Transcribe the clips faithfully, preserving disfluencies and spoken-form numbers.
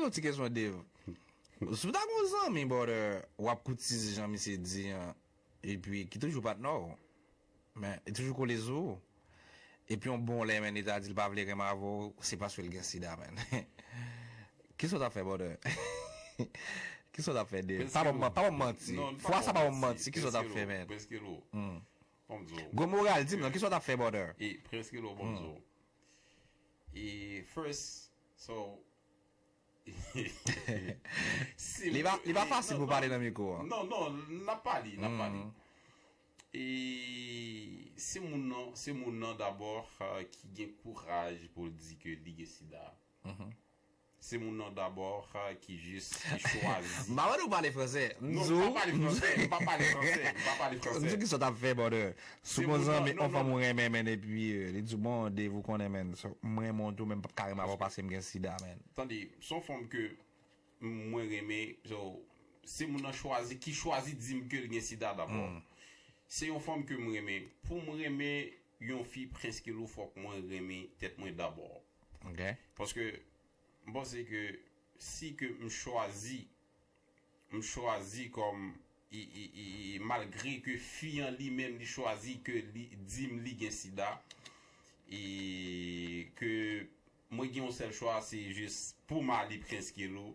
Yon ti kesyon, Dave. Si w ta gen yon zanmi, brother, w ap koutize jan misye di an, epi ki toujou patnè w, men li toujou kole sou ou, epi yon bon lè, men, li ta di l pa vle renmen avè w, se paske l gen sida, men. Kisa w t ap fè, brother? Kisa w t ap fè, Dave? Pa ban m, pa ban m manti. Fwa sa, pa ban m manti. Kisa w t ap fè, men? Gwo moral, di m non, kisa w t ap fè, brother? E, Prince Kelo, bon, so, e, first, so, si li pa, li pa fasil pou pale nan mikwo an. Non, non, n ap pale, n ap pale. E se moun nan, se moun nan dabò, ah, ki gen kouraj pou l di ke li gen sida. Se moun nan dabò, ah, ki jis, ki chwazi. M pa mande w pale fransè. Non, m pa pale fransè, m pa pale fransè, m pa pale fransè. M di w kisa w t ap fè, brother. Si w gon zanmi, yon fanm ou renmen, men, epi, euh, li di w, bon, Dave, ou konnen, men, so, m renmen w tou, men m p ap ka renmen avè w paske m gen sida, men. Tande, se yon fanm ke mwen renmen, so, se moun nan chwazi, ki chwazi di m ke l gen sida dabò. Se yon fanm ke m renmen. Pou m renmen yon fi, Prince Kelo, fòk mwen renmen tèt mwen dabò. Paske m panse ke si ke m chwazi, m chwazi kòm, e, e, e, e, malgre ke fi an li menm li chwazi ke li di m li gen sida, e ke mwen gen yon sèl chwa, se jis pou m ale Prince Kelo.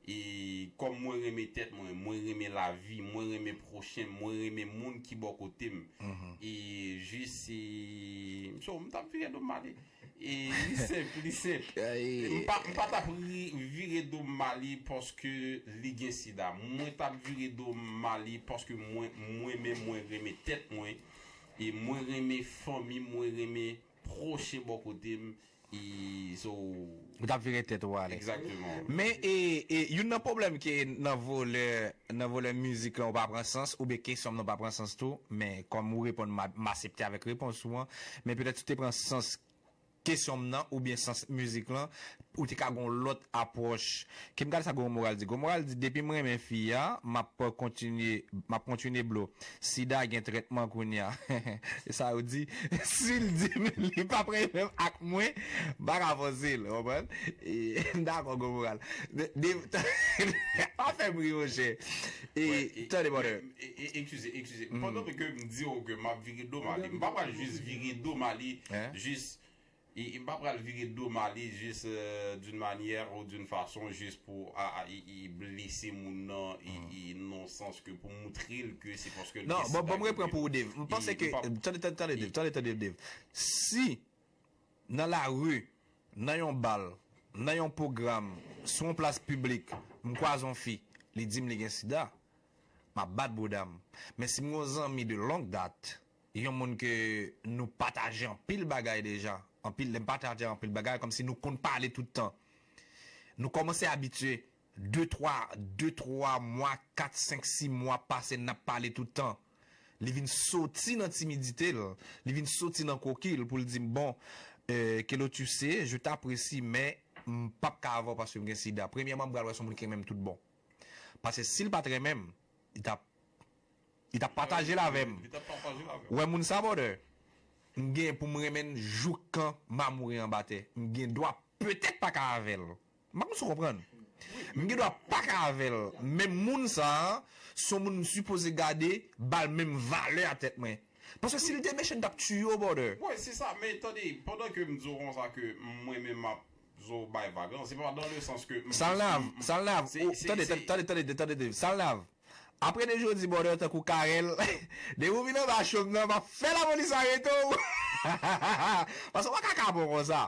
E kòm mwen renmen tèt mwen, mwen renmen lavi, mwen renmen pwochen m, mwen renmen moun ki bò kote m. E jis, e, so, m t ap vire do m ale. E li senp, li senp. M pa, m pa t ap ri-, vire do m ale paske li gen sida. Mwen t ap vire do m ale paske mwen, mwen menm, mwen renmen tèt mwen. E mwen renmen fanmi m, mwen renmen pwochen bò kote m. E, so, ou t ap vire tèt ou ale. Egzakteman. Men, e, e, youn nan pwoblèm ke nan volè, nan volè mizik lan, ou pa pran sans, oubyen kesyon m nan pa pran sans tou, men kòm ou reponn, m a, m aksepte avèk repons ou an, men petèt si w te pran sans kesyon m nan, oubyen sans mizik lan, ou te ka gon lòt apwòch. Ke m gade sa Gwo Moral di. Gwo Moral di, depi m renmen fi a, m ap kontinye, m ap kontinye blo. Sida gen trètman kounye a. E sa yo di, si l di m li p ap renmen m ak mwen, m pa ka fòse l, w konprann? E, m dakò, Gwo Moral. De, de, pa fè m ri, monchè. E, tande, brother. E, e, eskize, eskize. Pandan ke m di w ke m ap vire do m ale, m pa pral jis vire do m ale, jis, e, e m pa pral vire do m ale jis, euh, d'une manière ou d'une façon, jis pou, a, a, e, e blese moun nan, e, e nan sans ke pou moutre l ke se paske l gen sida. Non, bon, bon, m reprann pou ou, Dave. M panse ke, tande, tande, tande, Dave, tande, tande, Dave. Si nan lari, nan yon bal, nan yon pwogram, sou yon plas piblik, m kwaze yon fi, li di m li gen sida, m ap bat bouda m. Men si m gen yon zanmi de longue date, yon moun ke nou pataje anpil bagay deja, anpil, lè m pataje anpil bagay, kòmsi nou konn pale tout tan. Nou kòmanse abitye, de, twa, de, twa mwa, kat, senk, sis mwa pase, n ap pale tout tan. Li vin soti nan timidite l, li vin soti nan koki l pou l di m, bon, euh, Kelo, tu sais, je t'apprécie, men m p ap ka avè w paske m gen sida. Premyèman, m pral wè se yon moun ki renmen m tout bon. Paske si l pa t renmen m, li t ap, li t ap pataje l avè m. Li t ap pataje l avè w. Ou wè moun sa, brother? M gen pou m renmen l jouk kan m a mouri anba tè. M gen dwa petèt pa ka avè l. M pa konn si w konprann. M gen dwa pa ka avè l. Men moun sa a, se yon moun m sipoze gade, ba l menm valè a tèt mwen. Paske si l te mechan, li t ap tiye w, brother. Wi, se sa, men tande, pandan ke m di w konsa ke mwen menm m ap zo bay vag lan, se pa dans le sens ke m... Salnav, Salnav, tande, tande, tande, tande, tande, Salnav. Apre de jodi, brother, tankou Carel, depi w vin anba cho m nan, m ap fè lapolis arete w. Paske w pa ka kapon konsa.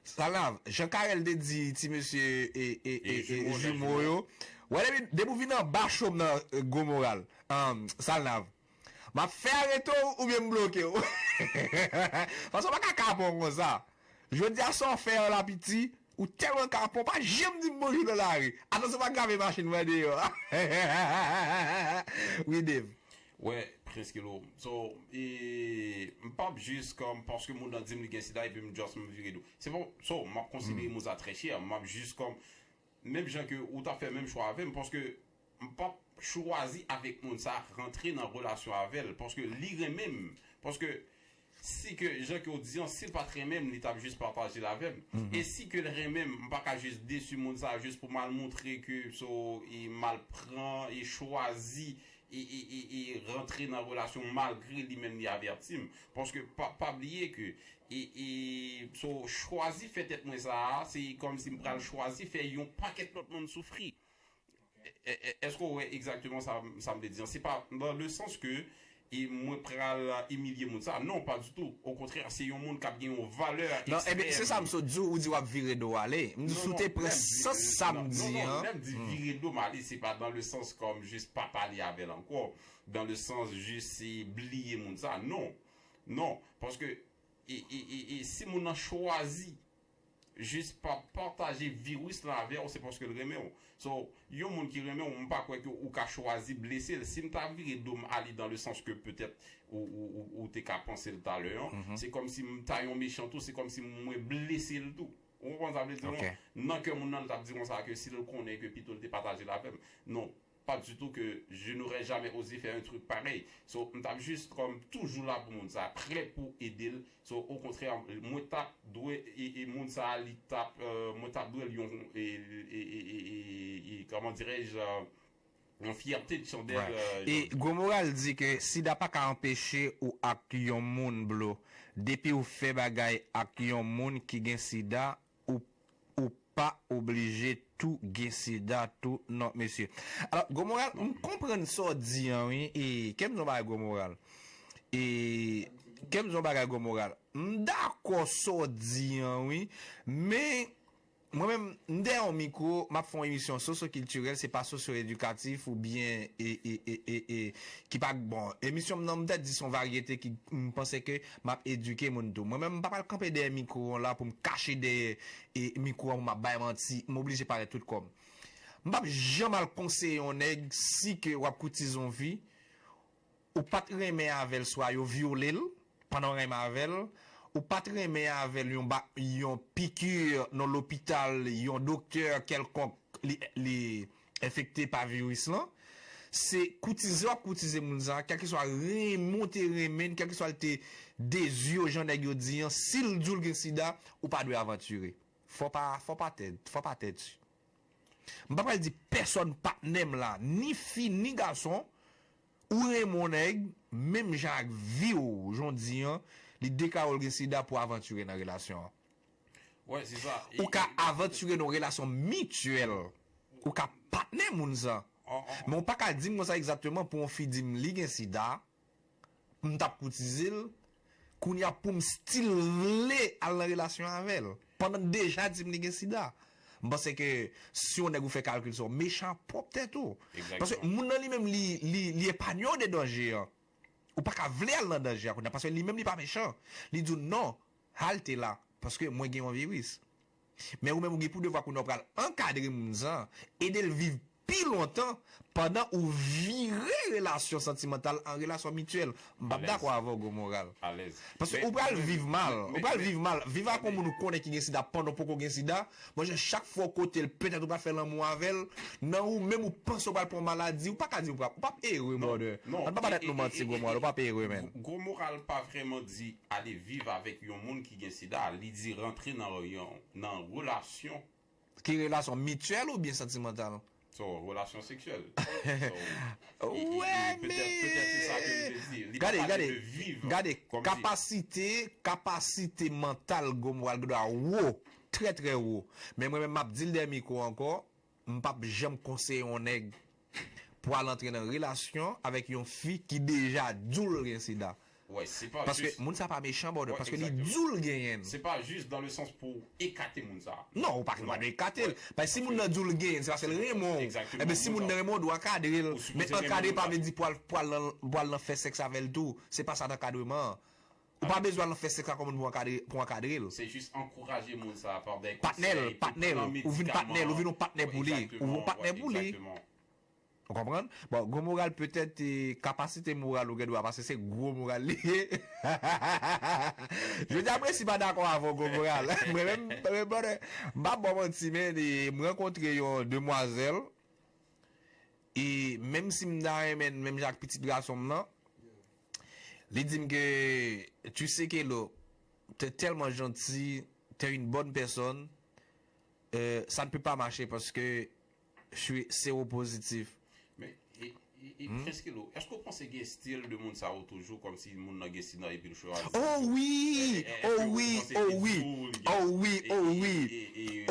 Salnav, jan Carel te di ti mesye e, e, e, e, jimo yo. Wè, depi, depi w vin anba cho m nan, e, Gwo Moral. Ann, Salnav. M ap fè arete w oubyen m bloke w. Paske w pa ka kapon konsa. Jodi a sa w fè an la piti, ou tèlman kapon, pa janm di m bonjou nan lari. Atansyon pa grave machin mwen deyò. Wi, Dave. Wè, Prince Kelo. So, e, m p ap jis kòm, paske moun nan di m li gen sida, epi m just m vire do. Se pa, so, m ap konsidere moun sa trè chè, m ap jis kòm, menm jan ke ou t ap fè menm chwa avè m, paske m p ap chwazi avèk moun sa rantre nan relasyon avè l, paske li renmen m, paske Si ke, jan ke w di an, si l pa t renmen m, li t ap jis pataje l avè m. E si ke l renmen m, m pa ka jis desi moun sa a jis pou m al montre ke so, e m al pran e chwazi e, e, e, e rantre nan relasyon malgre li menm li avèti m. Paske pa, pa bliye ke e, e, so, chwazi fè tèt mwen sa a, se kòmsi m pral chwazi fè yon pakèt lòt moun soufri. E, e, e, èske w wè egzakteman sa, sa m vle di an? Se pa dans le sens ke e mwen pral imilye moun sa. Non, pas du tout. Okontrè, se yon moun k ap gen yon valè ekstrèm. Non, ebyen, se sa m sot di w, ou di w ap vire do w ale. M di, si w te pran sans sa m di an. Non, non, lè m di vire do m ale, se pa dans le sens kòm jis pa pale avè l ankò. Dans le sens jis se bliye moun sa. Non. Non. Paske e, e, e, e si moun nan chwazi jis pa pataje viris lan avè w, se paske l renmen w. So, yon moun ki renmen w, m pa kwè ke ou ka chwazi blese l. Si m ta vire do m ale dans le sens ke petèt ou, ou, ou, ou te ka panse l talè an, se kòmsi m ta yon mechan tou, se kòmsi mwen blese l tou. Ou konprann sa m vle di w? Nan kè moun nan, l t ap di konsa ke si l konnen ke pito l te pataje l avè m. Non. Pas du tout que je n'aurais jamais osé faire un truc pareil. So, m t ap jis kòm toujou la pou moun sa, prè pou ede l. So, okontrè, mwen t ap dwe, e, e moun sa, li t ap, euh, mwen t ap dwe l yon, e, e, e, e, e, e, comment dirais-je, euh, yon fyète de chandèl. E Gwo Moral di ke sida pa ka anpeche ou ak yon moun blo. Depi w fè bagay ak yon moun ki gen sida, ou, ou pa oblije tou gen sida tou non, mesye. Alò, Gwo Moral, m konprann sa w di an, wi. E, kè m di yon bagay, Gwo Moral. E, kè m di yon bagay, Gwo Moral. M dakò sa w di an, wi. Men, mwen menm, m dèyè yon mikwo, m ap fè yon emisyon sosyokiltirèl, se pa sosyo-edikatif oubyen, e, e, e, e, e, ki pa, bon, emisyon m nan, m t ap di se yon varyete ki, m panse ke m ap edike moun tou. Mwen menm, m pa pral kanpe dèyè mikwo an la pou m kache dèyè, e, mikwo an pou m ap bay manti, m oblije parèt tout kò m. M p ap janm al konseye yon nèg si ke w ap koutize yon fi, ou pa t renmen avè l, swa yo vyole l pandan w renmen avè l, ou pa t renmen avè l, yon ba, yon piki nan lopital, yon doktè kèlkonk, li, li enfekte pa viris lan. Se koutize w ap koutize moun sa, kèlkeswa renmen w te renmen l, kèlkeswa l te dezi w, jan nèg yo di an, si l di w l gen sida, ou pa dwe avantire. Fò pa, fò pa tèt, fò pa tèt. M pa pral di pèsòn patnè m la, ni fi, ni gason, ou renmen yon nèg, menm jan ak vi w, jan w di an, li deklare w l gen sida pou avantire nan relasyon an. Ou ka avantire nan yon relasyon mityèl. Ou ka patnè moun sa. Men w pa ka di m konsa egzakteman pou yon fi di m li gen sida, m t ap koutize l, kounye a pou m still vle al nan relasyon avè l, pandan l deja di m li gen sida. M panse ke si yon nèg ou fè kalkil sa, w mechan ak pwòp tèt ou. Paske moun nan li menm, li, li, li epanye w de danje an. Ou pa ka vle al nan danje a kounye a, paske li menm li pa mechan. Li di w non, halte la, paske mwen gen yon viris. Men ou menm ou gen pou devwa kounye a w pral ankadre moun sa, ede l viv pi lontan pandan ou vire relasyon santimantal an relasyon mityèl. M p ap dakò avè w, Gwo Moral. Paske ou pral viv mal. Ou pral viv mal. Viv ak yon moun ou konnen ki gen sida pandan w poko gen sida. Monchè, chak fwa w kote l, petèt ou pral fè lanmou avè l. Nan ou menm ou panse w pral pran maladi, ou pa ka di ou pral, ou p ap ere, brother. Ann pa ba tèt nou manti, Gwo Moral, ou p ap ere, man. Gwo Moral pa vrèman di ale viv avèk yon moun ki gen sida, li di rantre nan yon, nan relasyon. Ki relasyon, mityèl oubyen santimantal? So, relasyon seksyèl. So, e, e, e, petèt, petèt se sa ke m te di. Li pa pale de viv kòmsi. Gade, kapasite, kapasite mantal Gwo Moral gen dwa wo, trè, trè wo. Men mwen menm, m ap di l dèyè mikwo ankò, m p ap janm konseye yon nèg pou al antre nan relasyon avèk yon fi ki deja di w l gen sida. Paske moun sa pa mechan, brother, paske li di w l genyen l. Se pa jis dans le sens pou w ekate moun sa. Non, ou pa, ou pa dwe ekate l. Paske si moun nan di w l genyen l, se paske l renmen w. Ebyen, si moun nan renmen w, ou dwe ankadre l. Men ankadre pa vle di pou al, pou al nan, pou al nan fè sèks avè l tou. Se pa sa nan ankadreman an. Ou pa bezwen al nan fè sèks ak yon moun pou ankadre, pou ankadre l. Se jis ankouraje moun sa a pa dèyè konsèy, patnè l, ou vin patnè l, ou vin yon patnè pou li. Ou yon patnè pou li. Ou konprann? Bon, Gwo Moral, petèt, e, kapasite moral ou gen dwa, paske se gwo moral li ye. Jodi a, mwen si pa dakò avè w, Gwo Moral. Mwen menm, mwen, brother, m pa ba w manti, men, e, m rankontre yon demwazèl, e menm si m ta renmen l menm jan ak pitit gason m nan, Li di m ke tu sais, Kelo, t'es tellement gentil, t'es une bonne personne, euh, ça ne peut pas marcher parce que je suis séropositif. Men, e, e, e Prince Kelo, èske w panse gen stil de moun sa yo toujou, kòmsi moun nan gen sida epi l chwazi? Oh wi! Oh wi! Oh wi! Oh wi! Oh wi!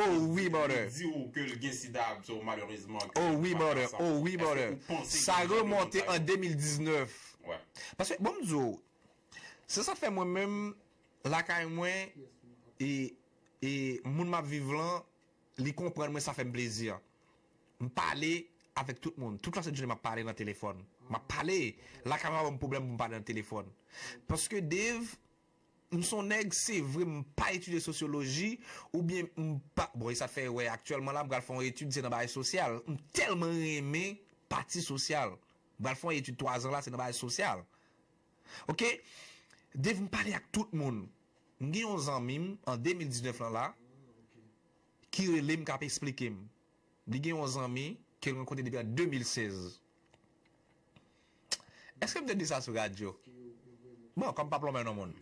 Oh wi, brother! Di w ke l gen sida, so malerezman. Oh wi, brother! Oh wi, brother! Sa remonte an de mil diznèf. Paske, bon, m di w, se sa k fè mwen menm, lakay mwen, e, e moun m ap viv lan, li konprann mwen, sa fè m plezi. M pale avèk tout moun. Tout lasent jounen, m ap pale nan telefòn. M ap pale. Lakay mwen pa ban m pwoblèm pou m pale nan telefòn. Paske Dave, m se yon nèg, se vre, m pa etidye sosyoloji, oubyen m pa, bon, e sa fè, wè, aktyèlman la, m pral fè yon etid, se nan bagay sosyal. M tèlman renmen pati sosyal. M pral fè yon etid twa zan la, se nan bagay sosyal. Oke? Dave, m pale ak tout moun. M gen yon zanmi m, an de mil diznèf lan la, ki rele m, k ap eksplike m. Li gen yon zanmi ke l rankontre depi an de mil sèz. Èske m te di sa sou radyo? Bon, kòm pa plonmen non moun.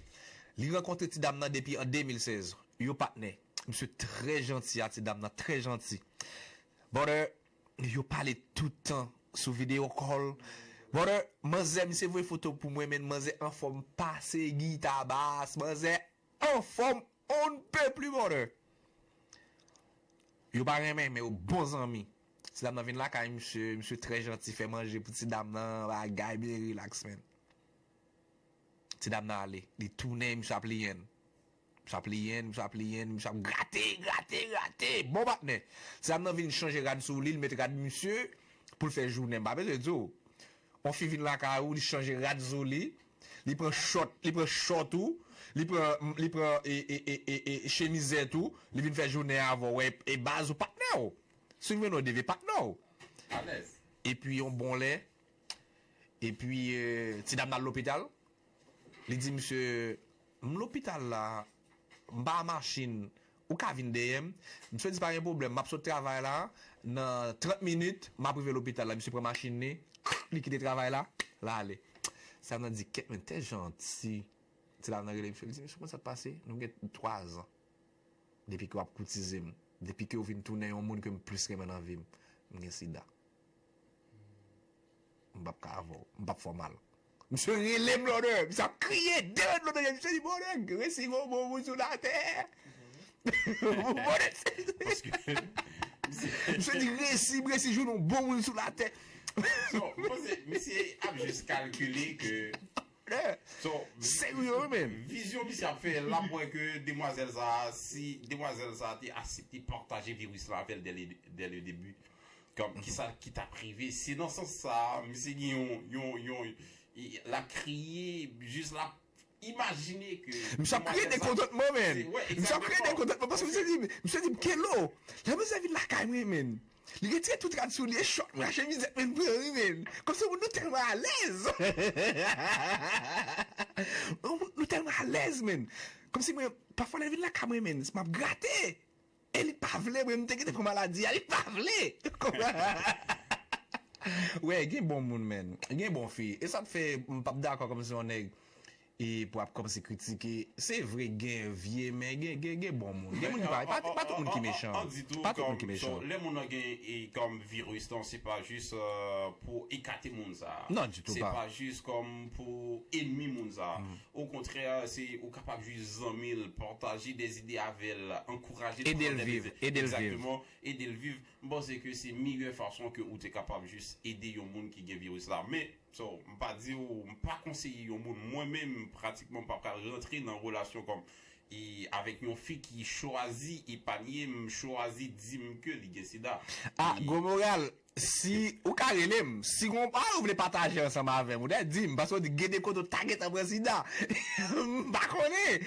Li rankontre ti dam nan depi an de mil sèz. Yo patnè. Misye trè janti a ti dam nan, trè janti. Brother, yo pale tout tan sou video call. Brother, manzè, misye voye foto pou mwen, men manzè anfòm pase gita bas. Manzè anfòm on ne peut plus, brother. Yo pa renmen, men yo bon zanmi. Ti dam nan vin lakay misye, misye trè janti, fè manje pou ti dam nan, bagay byen relax, man. Ti dam nan ale, li tounen, misye ap liyen. Misye ap liyen, misye ap liyen, misye ap grate, grate, grate. Bon patnè. Ti dam nan vin chanje rad sou li, li met rad misye pou l fè jounen. M pa bezwen di w. On fi vin lakay ou, li chanje rad sou li, li pran chòt, li pran chòt ou, li pran, li pran e, e, e, e, e chemizèt ou, li vin fè jounen avè w, e, e baz ou patnè w. Swiv mwen non, Dave, patnè w. Alèz. Epi yon bon lè, epi, euh, ti dam nan al lopital, li di misye, m lopital la, m pa machin, ou ka vin dèyè m? Misye di pa gen pwoblèm, m ap sot travay la, nan trant minit, m ap rive lopital la. Misye pran machin li, li kite travay la, l ale. Ti dam nan di, kèt, men tè janti. Ti dam nan rele misye, li di, misye, konn sa k pase? Nou gen twa zan. Depi ke w ap koutize m, depi ke w vin tounen yon moun ke m plis renmen nan vi m, m gen sida. M p ap ka avè w, m p ap fè w mal. Misye rele m lòdè, misye ap kriye, dèyè lòdè, misye di, "Bòdè, resi gon bon moun sou latè." Bòdè, misye di, "Resi, resi jwenn yon bon moun sou latè." So, m panse, misye ap jis kalkile ke So, Serye, wi, men. Vizyon misye ap fè, l ap wè ke demwazèl sa, si demwazèl sa te aksepte pataje viris la avè l dès le, dès le début, kòm kisa ki t ap rive, se nan sans sa, misye gen yon, yon, yon, l ap kriye, jis l ap imajine ke. Misye ap kriye de kontantman, men. Misye ap kriye de kontantman, paske misye di, misye di, "Kelo, lè misye vin lakay mwen, men." Li retire tout rad sou li, e chòt mwen, chemizèt mwen pran, wi, men. Kòmsi moun nou tèlman alèz. Nou tèlman alèz, men. Kòmsi mwen, pafwa lè vin lakay mwen, men, m ap grate. E li pa vle, mwen, m te gentan pran maladi a, li pa vle. Wè, gen bon moun, men. Gen bon fi. E sa k fè m p ap dakò kòmsi yon nèg e pou ap kòmanse kritike. Se vre, gen vye, men gen, gen, gen bon moun. Gen moun ki pa, pa, pa tout moun ki mechan. Pa tout moun ki mechan. Lè moun nan gen e kòm viris lan, se pa jis pou ekate moun sa. Non, ditou pa. Se pa jis kòm pou enmi moun sa. Okontrè, se ou kapab jis zanmi l, pataje de ide avè l, ankouraje l. Ede l viv, ede l viv. Egzakteman, ede l viv. M panse ke se meyè fason ke ou te kapab jis ede yon moun ki gen viris la. Men, So, m pa di w, m pa konseye yon moun. Mwen menm, pratikman, m pa pral rantre nan relasyon kòm e avèk yon fi ki chwazi epanye m, chwazi di m ke li gen sida. Ah, gwo moral, si ou ka rele m, si gon pa ou vle pataje ansanm avè m, ou dè di m, paske w di gen de kote w ta gentan pran sida. M pa konnen.